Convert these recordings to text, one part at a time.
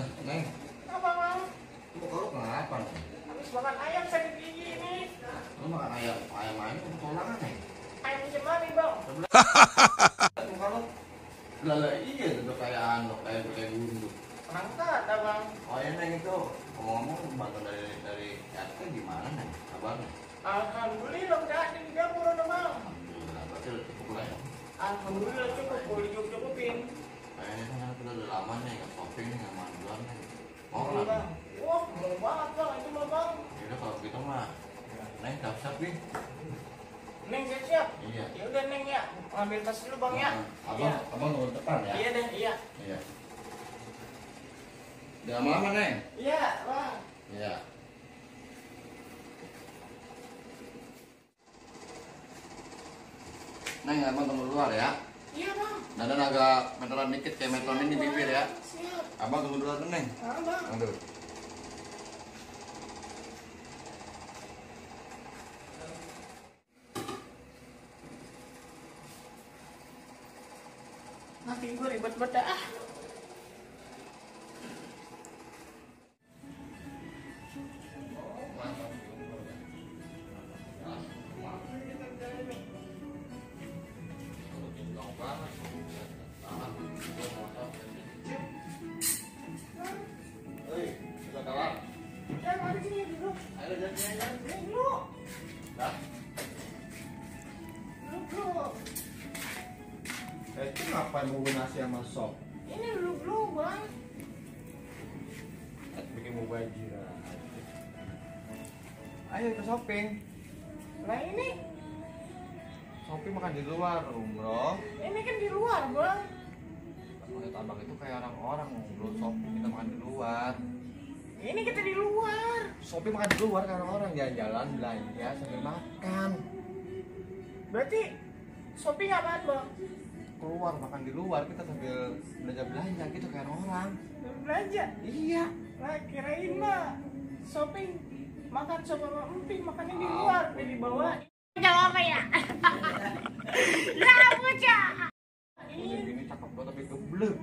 Nah, Neng, Apa bang? lu kenapa nih? Habis makan ayam sakit gigi ini. Lu makan ayam itu tulangan nih. Ayam cemani bang. Muka lu lala iya gitu kayak kayak gunduk. Angkat abang. Oh ya Neng itu ngomong bantuan dari RT gimana Neng? Abang? Alhamdulillah udah ada di dapur ada bang. Alhamdulillah, berarti udah cukup lah ya. Alhamdulillah cukup, boleh cukupin. Kayaknya kan kita udah lama nih nggak shopping nih nggak manduan nih. Mau Iya, lah. bang. Wah mau banget bang itu mah bang. Yaudah kalau gitu mah Neng siap nih. Neng siap. Iya. Ya udah Neng ya, ambil tas dulu bang ya. Iya. Abang nunggu depan ya. Iya deh, iya. Iya. Jangan lama Neng. Iya bang. Iya. Neng, abang tunggu luar ya. Iya bang. Dandan agak meteran dikit kayak meteran ini di bibir ya. Siap. Abang tunggu luar Neng. Bang. Aduh. Nanti gue ribet banget ah. Ya mari sini dulu. Ayo jalan. Dulu. Dah. Dulu. Itu ngapain mau nasi sama sop? Ini dulu bang. Bikin mau bajir. Ayo ke shopping. Nah ini Shopping makan di luar, bro. kan di luar bang. Menurut abang itu kayak orang-orang bro, shopping kita makan di luar. Ini kita di luar. Shopping makan di luar karena orang jalan-jalan belanja sambil makan. Berarti shopping apaan bang? Keluar makan di luar kita sambil belanja gitu kayak orang. Belanja. Iya. Nah kirain mah shopping makan sop sama emping makannya di luar, di bawah. Jawab apa ya? Ya bocah. Ini cakep banget tapi geblek.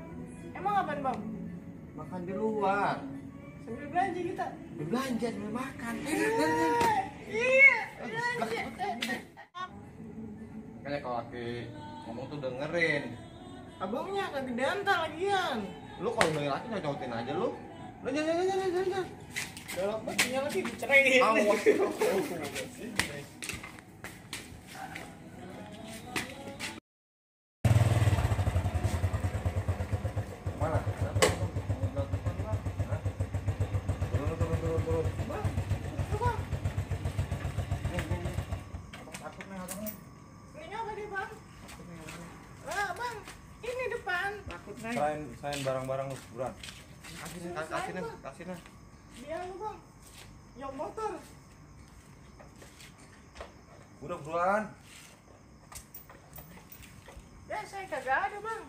Emang apaan bang? Makan di luar. Sambil belanja kita. Belanja sambil makan. Iya. Belanja. Makanya kalau laki ngomong tuh dengerin. Abangnya kegedean tak lagian. Lu kalau nanya laki nyocotin aja lu. Lu jangan. Galak banget lagi diceraiin. Awas. Mana? Turun. Bang, itu bang. Takut nih abangnya. Ini apa dia bang? Ah bang, ini depan. Takut Sain barang-barang lu, buruan. Kasih nih. Dia lu bang. Yang motor. Udah buruan. Ya saya kagak ada bang.